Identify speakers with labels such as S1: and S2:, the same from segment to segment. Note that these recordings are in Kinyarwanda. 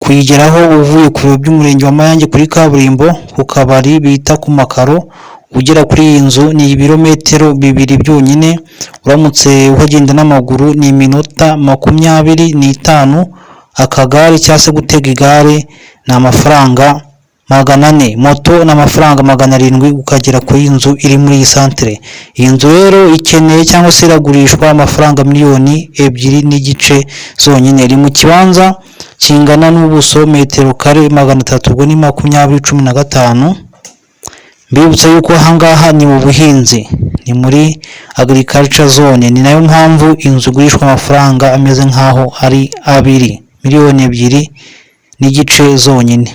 S1: Kuyigeraho uvuye ku biro by'umurenge wa Mayange kuri kaburimbo ku kabari bita ku Makaro, ugera kuri iyi nzu ni ibirometero 2 byonyine, uramutse uhagenda n'amaguru ni iminota 25, akagare cyangwa se gutega igare ni amafaranga 400, moto ni amafaranga 700 ukagera kuri iyi nzu iri muri iyi santere. Iyi nzu rero ikeneye cyangwa se iragurishwa amafaranga 2.5 miliyoni zonyine. Iri mu kibanza kingana n'ubuso metero kare 300, ubwo ni 20 15. Mbibutsa yuko ahangaha ni mu buhinzi, ni muri agriculture zone, ni nayo mpamvu inzu igurishwa amafaranga ameze nk'aho ari abiri, 2.5 miliyoni zonyine.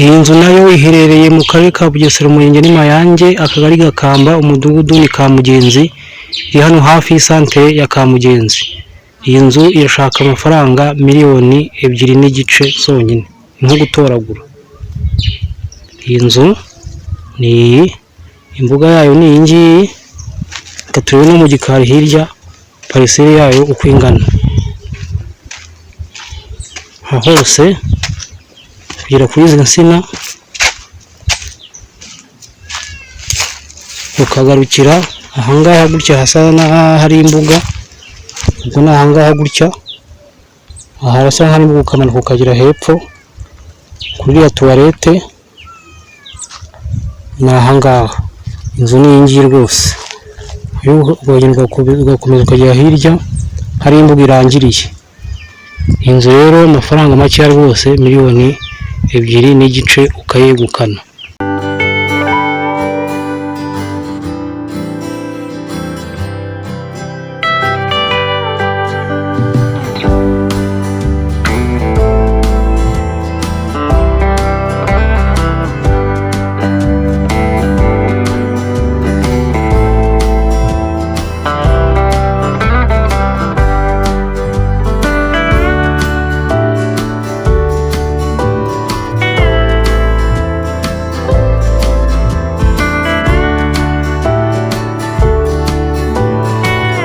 S2: Iyi nzu nayo iherereye mu karere ka Bugesera, umurenge ni Mayange, akagari Gakamba, umudugudu ni Kamugenzi, iri hano hafi y'isantere ya Kamugenzi. Iyi nzu irashaka amafaranga 2.5 miliyoni zonyine, ni nko gutoragura. Iyi nzu ni iyi, imbuga yayo ni iyi ngiyi, reka turebe no mu gikari hirya pariseri yayo uko ingana. Aha hose kugera kuri izi nsina ukagarukira ahangaha gutya hasa n'ahari imbuga, ubwo ni ahangaha gutya, aha hasa nk'ahari imbuga, ukamanuka ukagera hepfo kuri iriya tuwarete, ni ahangaha. Inzu ni iyi ngiyi rwose, ukagenda ugakomeza ukagera hirya hari imbuga irangiriye. Iyi nzu rero amafaranga makeya rwose, 2.5 miliyoni ukayegukana.